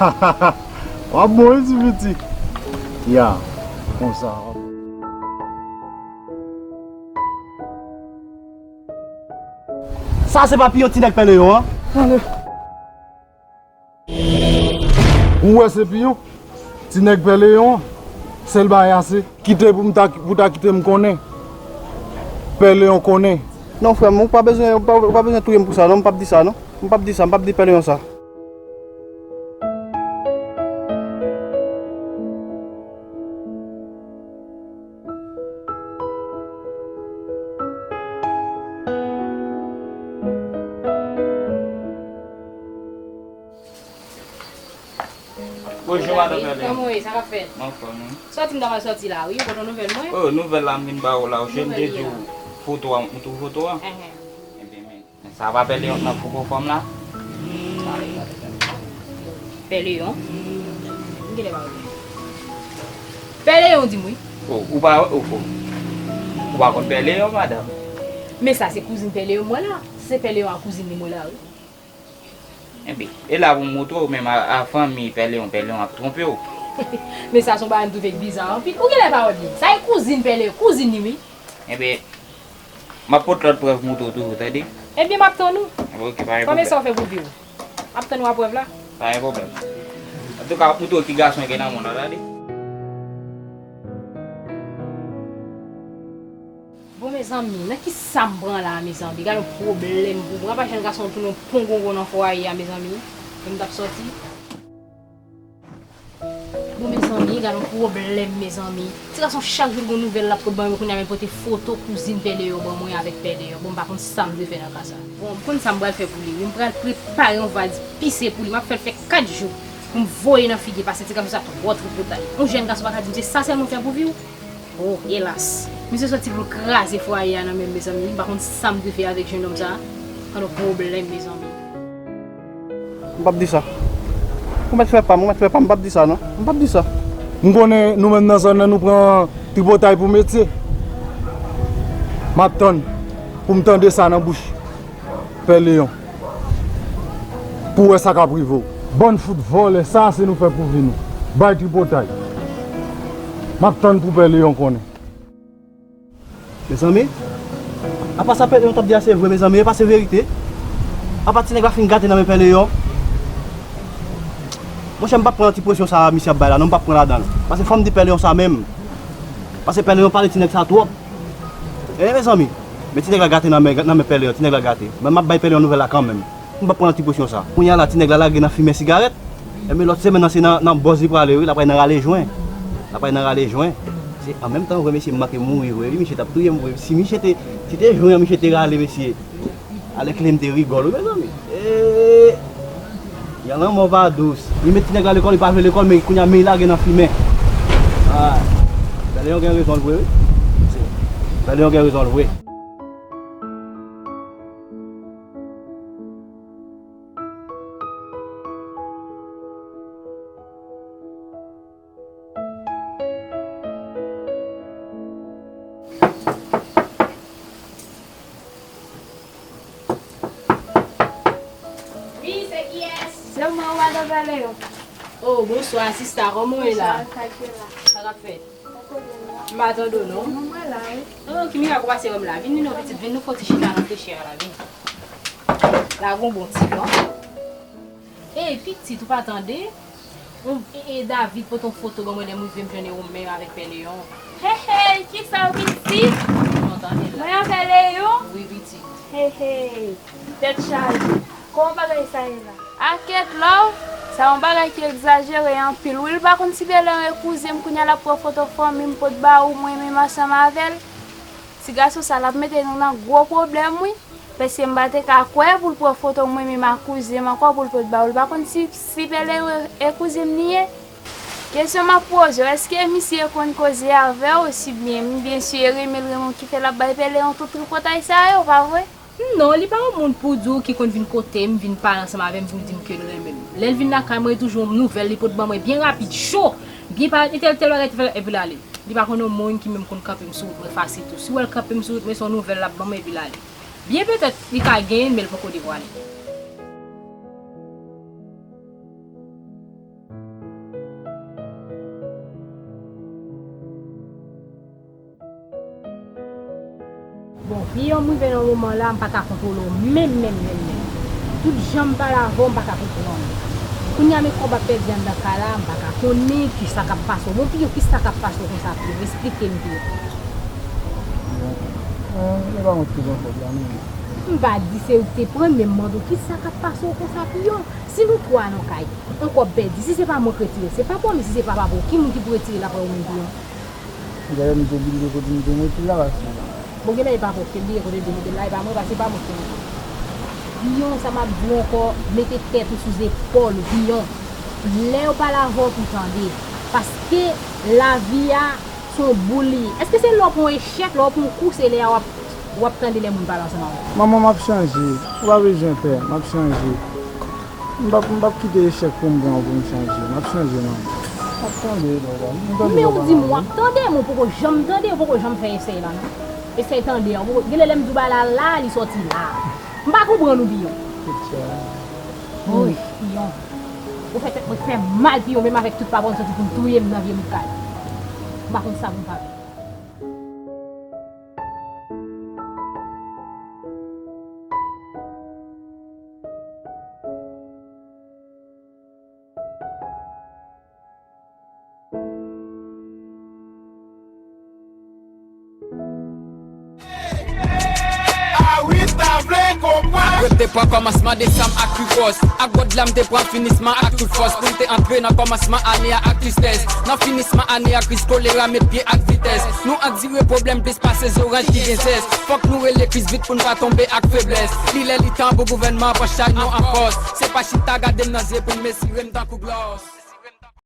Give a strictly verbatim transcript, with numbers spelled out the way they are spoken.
W ap bon wi ti piti. Ya, konsa. Sa se pa piyon ti nèg Pè Leyon an? Ou wè se piyon? Ti nèg Pè Leyon an, sèl bagay a se kite pou m ta, pou ta kite m konnen. Pè Leyon konnen. Non, frè m, ou pa bezwen, ou pa, ou pa bezwen touye m pou sa, non, m p ap di sa, non. M p ap di sa, m p ap di Pè Leyon sa. Bonjou, madan Pèlen. Kòman w ye? Sa k ap fèt? M anfòm, wi. Sòti m ta pral sòti la, wi. Ou kontan nouvèl mwen? O, nouvèl la m vin ba ou la. Ou jwenn m te di w foto a, m twouve foto a. Enhen. Ebyen, men, men sa pa Pè Leyon k nan foto fanm la? Pè Leyon? M genlè pa wè. Pè Leyon di m wi. O, ou pa, o, o. Ou pa konn Pè Leyon, madanm? Men sa se kouzin Pè Leyon mwen la. Se Pè Leyon a kouzin li mwen la, wi. Enben, e la pou m montre w, menm a, a fanmi Pè Leyon, Pè Leyon ap twonpe w. Men sa se yon bagay m twouve k biza anpil. Ou genlè pa wè byen. Sa e kouzin Pè Leyon, kouzin li wi. Enben, m ap pote lòt prèv montre w toujou, tande? Ebyen, m ap tann ou. Enben, oke, pa gen pwoblèm. Kòman sa w fè pou vi w? M ap tann ou a prèv la. Pa gen pwoblèm. Antouka, m ap montre w ki gason gen nan mond lan, tande? Bon, mezanmi, nan ki sa m pran la, mezanmi? Gade yon pwoblèm pou mwen. Apa jèn gason tounen yon pongongon nan fwaye a, mezanmi? E m t ap sòti. Bon, mezanmi, gade yon pwoblèm, mezanmi. Ti gason chak jou l gon nouvèl l ap pot ban mwen, kounye a men pote foto kouzin Pè Leyon ban mwen avèk Pè Leyon. Bon, m pa konn sa m dwe fè nan ka sa. Bon, m konn sa m pral fè pou li, wi. M pral prepare yon valiz pise pou li. M ap fè l fè kat jou pou m voye nan figi l, paske ti gason sa twò tripotay. Yon jèn gason pa ka di m se sa sèlman w fè pou vi w. Oh, elas. Misye sòti pou l kraze fwaye a nan men m, mezanmi. M pa konn sa m dwe fè avèk jennonm sa a. Ann pwoblèm, mezanmi. M p ap di sa. Ou mèt fè pa m, ou mèt fè pa m, m p ap di sa, non. M p ap di sa. M konnen nou menm nan zòn nan, nou pran tripotay pou metye. M ap tann pou m tande sa nan bouch Pè Leyon. Pou wè sa k ap rive w. Bann fout vòlè, sa se nou fè pou vi nou. Bay tripotay. M ap tann pou Pè Leyon konnen. Mezanmi, apa sa Pè Leyon t ap di a se vre, mezanmi, e pa se verite? Apa ti nèg la fin gate nan men Pè Leyon? Monchè, m p ap pran ti presyon sa a misye ap bay la, non, m p ap pran ladan l. Paske fò m di Pè Leyon sa menm. Paske Pè Leyon pale ti nèg sa twòp. E mezanmi, men ti nèg la gate nan men, nan men Pè Leyon, ti nèg la gate. Men m ap bay Pè Leyon nouvèl la kanmenm. M p ap pran ti presyon sa. Kounye a la, ti nèg la lage nan fimen sigarèt. Enben lòt semèn nan, se nan, nan bòz li prale, wi, l ap pral nan rale jwen. L ap pral nan rale jwen. Se an menm tan, vre, mesye, m manke mouri, vre, wi, misye t ap touye m, vre. Si misye te, si te jwen an, misye te rale, mesye. Alèkile m te rigòl, wi, mezanmi. Eee, y a lanmò pa dous. Li met ti nèg la lekòl, li pa vle lekòl, men kounye a, men li lage nan fimen. Ah, Pè Leyon gen rezon l vre, wi. Pè Leyon gen rezon l vre. Wi, se kiyès? Se mwen, madan Pè Leyon. Oh, bonswa, sista, kòman w ye la? Bonswa, sa k ye la? Sa k ap fèt? M pa tande w, non. Non, mwen la, wi. Oh, ki mirak ou pase wè m la. Vin, vin non, pitit, vin nou fè yon ti chita nan freche a la, vin. Lage yon bon ti van. Ey, pitit, ou pa tande? Yon, e, e, David pote yon foto ban mwen, lè m rive m jwenn e ou menm avèk Pè Leyon. Hey, hey, kisa w vin di? Ou tande la? Mwen avè Leyon? Wi, pitit. Hey, hey, tèt chaje. Kòman bagay sa ye la? A kèt love, sa yon bagay ki egzajere anpil. Wi, l pa konn si Pè Leyon e kouzen m, kounye a l ap pran foto fanmi m pot ba ou, mwen menm ansanm avè l. Ti gason sa, l ap mete nou nan gwo pwoblèm, wi. Paske m pa te ka kwè pou l pran foto mwen menm ak kouzen m ankò pou l pot ba ou. L pa konn si, si Pè Leyon e kouzen m li ye. Kesyon m ap poze w, èske misye konn koze avè w osibyen m byen si e renmen l renmen w ki fè l ap bay Pè Leyon tout tripotay sa yo, pa vre? Non, li pa yon moun pou di w ki konn vin kote m, vin pale ansanm avè m pou l di m ke l renmen m. Lè l vin lakay mwen, e toujou yon nouvèl li pot ban mwen byen rapid, cho, byen pa, e tèl, tèl bagay, tèl, epi l ale. Li pa konn yon moun ki menm konn kanpe m sou wout mwen fasil tou. Si w wè l kanpe m sou wout mwen, se yon nouvèl l ap ban mwen epi l ale. Byen petèt, li ka genyen l, men l poko devwale. M rive nan moman la, m pa ka kontwole w menm, menm, menm, menm. Tout jan m pale avè w, m pa ka konprann. Kounye a, men kòb ap pèdi anndan kay la, m pa ka konnen kisa k ap pase w. Bon, Piyon, kisa k ap pase w konsa, Piyon? Esplike m, Piyon. Bon, e pa mwen ki te pran kòb la, non. M pa di se ou ki te pran l, men m mande w kisa k ap pase w konsa, Piyon. Si nou twa nan kay, yon kòb pèdi, si se pa mwen k retire l, se papa w, men si se pa papa w, ki moun ki pou retire l apre ou menm, Piyon? Dayè, m te bliye kote m te mete l la, paske. Bon, genlè e pa pòv ke bliye kote l te mete l la, e pa mwen, paske e pa mwen ki te mete l. Piyon, sa m ap di w ankò, mete tèt ou sou zepòl ou, Piyon. Lè yo pale avè w pou tande. Paske lavi a, se yon boul li ye. Èske se lè w pran yon echèk, lè w pran yon kou, se lè a w ap, w ap tande lè moun pale ansanm avè w? Manman, m ap chanje. Ou pa bezwen pè, m ap chanje. M p ap, m p ap kite echèk pou m pran pou m chanje. M ap chanje, manman. M ap tande, papa. M tande, papa. Men ou di m w ap tande, men ou poko janm tande, ou poko janm fè esèy la, non. Esèy tande a, ou poko, genlè lè m di w bagay la, la, li sòti la. M pa konprann ou, Piyon. Woy, Piyon. Ou fè tèt mwen fè mal, Piyon, menm avèk tout papa w, m santi pou m touye m nan vye bout kay la. M pa konn sa pou m fè avè w. Rep te pran kòmansman desanm ak pi pwòch. Ak bòd la m te pran finisman ak tout fòs. Pou m te antre nan kòmansman ane a ak tristès. Nan finisman ane a, kriz kolera met pye ak vitès. Nou andire pwoblèm plis pase zoranj ki gen zès. Fòk nou rele kriz vit pou n pa tonbe ak feblès. Li lè li tan pou gouvènman an pran chay nou an fòs. Se pa chita gade m nan zye pou n mesire m tankou glòs.